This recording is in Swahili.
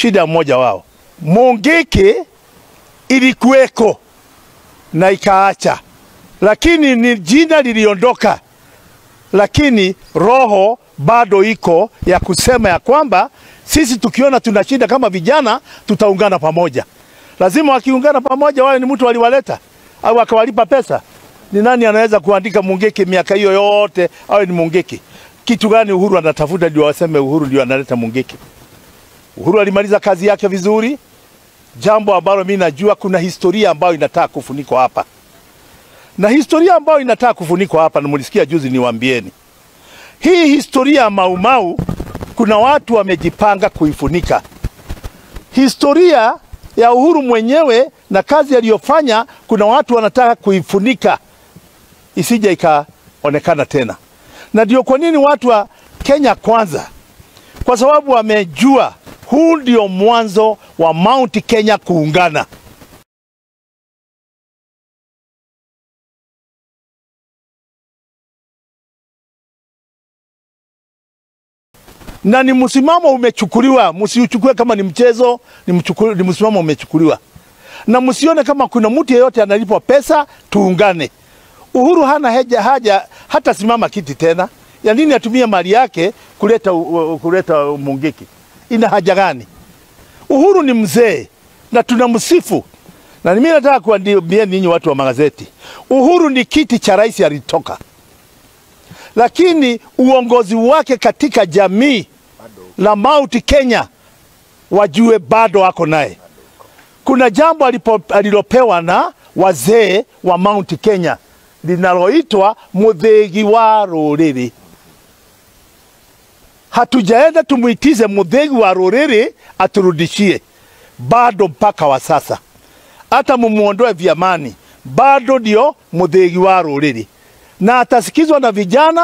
Shida mmoja wao. Mungiki ilikuweko na ikaacha, lakini ni jina liliondoka, lakini roho bado iko ya kusema ya kwamba sisi tukiona tuna shida kama vijana tutaungana pamoja. Lazima wakiungana pamoja wawe ni mtu aliwaleta au akawalipa pesa. Ni nani anaweza kuandika Mungiki miaka hiyo yote awe ni Mungiki? Kitu gani Uhuru anatafuta ndio waseme Uhuru ndio analeta Mungiki? Uhuru alimaliza kazi yake vizuri. Jambo ambalo mimi najua kuna historia ambayo inataka kufunikwa hapa. Na historia ambayo inataka kufunikwa hapa, na mlisikia juzi niwaambieni. Hii historia ya Mau Mau kuna watu wamejipanga kuifunika. Historia ya Uhuru mwenyewe na kazi aliyofanya kuna watu wanataka kuifunika isije ikaonekana tena. Na ndio kwa nini watu wa Kenya Kwanza, kwa sababu wamejua huu ndio mwanzo wa Mount Kenya kuungana. Na ni msimamo umechukuliwa, msiuchukue kama ni mchezo, ni msimamo umechukuliwa. Na msione kama kuna mtu yeyote analipwa pesa, tuungane. Uhuru hana haja hata simama kiti tena. Ya nini atumie mali yake kuleta Mungiki? Ina haja gani? Uhuru ni mzee na tunamsifu. Na mimi nataka kuambia ninyi watu wa magazeti, Uhuru ni kiti cha rais alitoka, lakini uongozi wake katika jamii la Mount Kenya wajue bado wako naye. Kuna jambo alilopewa na wazee wa Mount Kenya linaloitwa Muthegi wa Ruriri. Hatujaenda tumuitize Muthegi wa Ruriri aturudishie, bado mpaka wa sasa. Hata mumuondoe vyamani, bado ndio Muthegi wa Ruriri, na atasikizwa na vijana.